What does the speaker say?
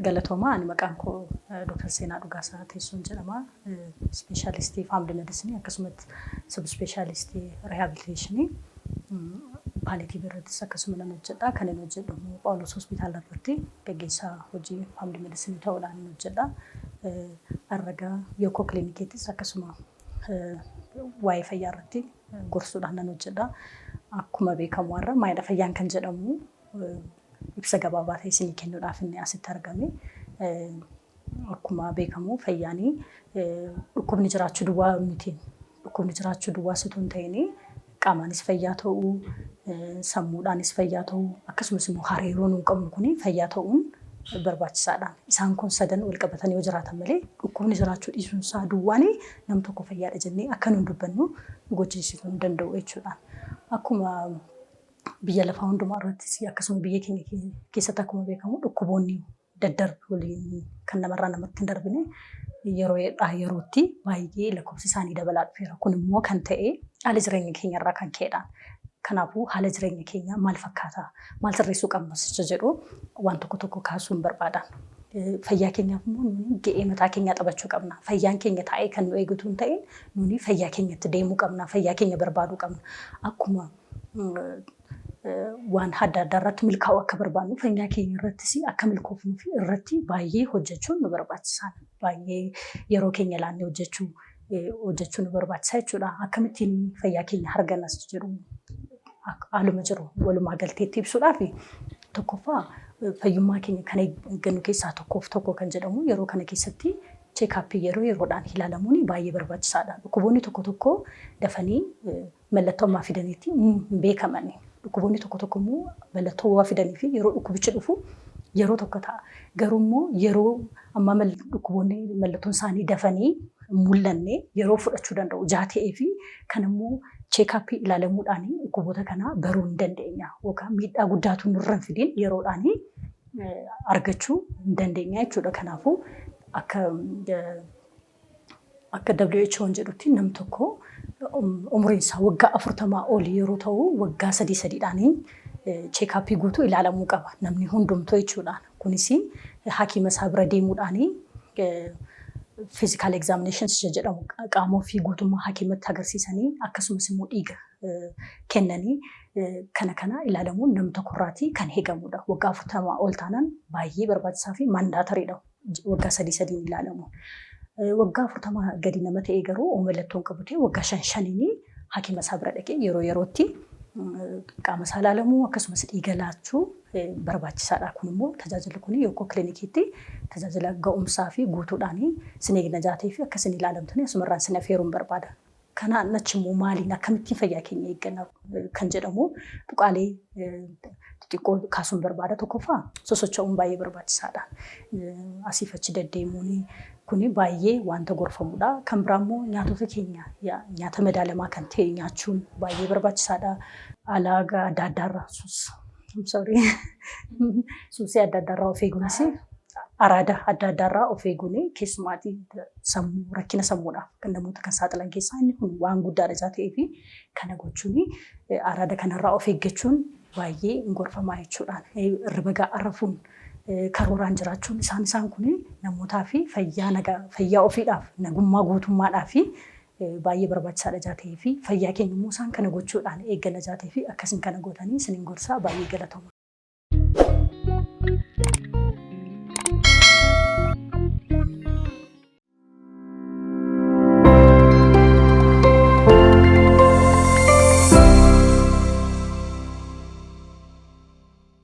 Galatoomaa, ani maqaan koo Dr. Seenaa Dhugaasaa Teessoon jedhama. Specialist family medicine, akkasumatti sub specialist rehabilitation, palliative irrattis akkasuma nan hojjedha. Kan inni hojjedhu immoo Phaawulos Hospitaala irratti gaggeessaa hojii family medicine ta'uudhaan hin hojjedha. Arragaa Yookoo Kiliinikeettis akkasuma waa'ee fayyaa irratti gorsuudhaan nan hojjedha. Akkuma beekamu har'a maalidha fayyaan kan jedhamu ibsa gabaabaa ta'e isinii kennuudhaaf inni asitti argame. Akkuma beekamu fayyaanii dhukkubni jiraachuu duwwaa miti. Dhukkubni jiraachuu duwwaa situ hin ta'in, qaamaanis fayyaa ta'uu, sammuudhaanis fayyaa ta'uu, akkasumas immoo hariiroo nuun qabnu kuni fayyaa ta'uun barbaachisaadha. Isaan kun sadan wal qabatanii yoo jiraatan malee dhukkubni jiraachuu dhiisuun isaa duwwaan nam tokko fayyaadha jennee akka nuun dubbannu nu gochisiisuu hin danda'u jechuudha. Akkuma biyya lafaa hundumaa irrattis, akkasuma biyya keenya keessatti akkuma beekamu, dhukkuboonni daddarbu waliin kan namarraa namatti hin darbine yeroodhaa yerootti baay'ee lakkoofsi isaanii dabalaa dhufeera. Kun immoo kan ta'e haala jireenya keenya irraa kan ka'edha. Kanaafuu haala jireenya keenyaa maal fakkaata? Maal sirreessuu qabna jecha jedhu waan tokko tokko kaasuun barbaada. Fayyaa keenyaaf immoo nuni ga'ee mataa keenyaa taphachuu qabna. Fayyaan keenya taa'ee kan nu eegatu hin ta'in, nuni fayyaa keenyatti deemuu qabna. Fayyaa keenya barbaaduu qabna. Akkuma waan adda addaa irratti milkaa'uu akka barbaadnu, fayyaa keenya irrattis akka milkoofnuu fi irratti baay'ee hojjechuun nu barbaachisaadha. Baay'ee yeroo keenya laannee hojjechuu nu barbaachisa jechuudha. Akkamittiin fayyaa keenya argannas jedhu haaluma jiru walumaa galteetti ibsuudhaaf, tokkoffaa fayyummaa keenya kan eeggannu keessaa tokkoof tokko kan jedhamu yeroo kana keessatti check-up yeroo yeroodhaan ilaalamuun baay'ee barbaachisaadha. Dhukkuboonni tokko tokko dafanii mallattoo ammaa fidaniitti hin beekamani. Dhukkuboonni tokko tokko immoo mallattoo waa fidanii fi yeroo dhukkubichi dhufu yeroo tokko ta'a. Garuu immoo yeroo ammaa dhukkuboonni mallattoon isaanii dafanii hin mul'anne yeroo fudhachuu danda'u ijaa ta'ee fi kan immoo check-up ilaalamuudhaan dhukkuboota kana baruu hin dandeenya. Yookaan miidhaa guddaatu nurra hin fidin yeroodhaan argachuu hin dandeenya jechuudha. Kanaafuu akka WHO'n jedhutti nam tokko umriin isaa waggaa 40 olii yeroo ta'u waggaa sadii sadiidhaan check-up guutuu ilaalamuu qaba. Namni hundumtuu jechuudha. Kunis hakiima isaa bira deemuudhaan physical examinations jedhamu qaama ofii guutummaa hakiimatti agarsiisanii, akkasumas immoo dhiiga kennanii kana kana ilaalamuun nam tokkorraatii kan eegamudha. Waggaa 40 ol taanaan baay'ee barbaachisaa fi mandatory dha waggaa sadii sadiin ilaalamu. Waggaa 40 gadi nama ta'e garuu mallattoon qabu ta'e waggaa shan shaniin hakiima isaa bira dhaqee yeroo yerootti qaama isaa ilaalamuu, akkasumas dhiiga laachuu barbaachisaadha. Kun immoo tajaajilli kun Yookoo Kiliinikiitti tajaajila ga'umsaa fi guutuudhaan isin eegna jaatee fi akka isin ilaalamtanii asumarraan isin affeeruun barbaada. Kanaan achi immoo maaliin akkamittiin fayyaa keenya eegganna kan jedhamu tuqaalee xixiqqoo kaasuun barbaada. Tokkoffaa, sosocho'uun baay'ee barbaachisaadha. Asiif achi deddeemuun kuni baay'ee wanta gorfamudha. Kan biraa immoo nyaatota keenya nyaata madaalamaa kan ta'e nyaachuun baay'ee barbaachisaadha. Alaagaa adda addaarraa, suusii adda addaarraa of eeguunis, araada adda addaarraa of eeguun, keessumaatii sammuu rakkina sammuudhaaf kan namoota kan saaxilan keessaa inni kun waan guddaadha isaa ta'ee fi kana gochuun, araada kanarraa of eeggachuun baay'ee hin gorfamaa jechuudha. Hirriba gahaa rafuun, karooraan jiraachuun isaan kun namootaa fi fayyaa nagaa, fayyaa ofiidhaaf, nagummaa guutummaadhaa fi baay'ee barbaachisaadha ijaa ta'ee fi fayyaa keenya immoo isaan kana gochuudhaan eegganna ijaa ta'ee fi akkasiin kana gootanii isiniin gorsaa, baay'ee galatoomaa.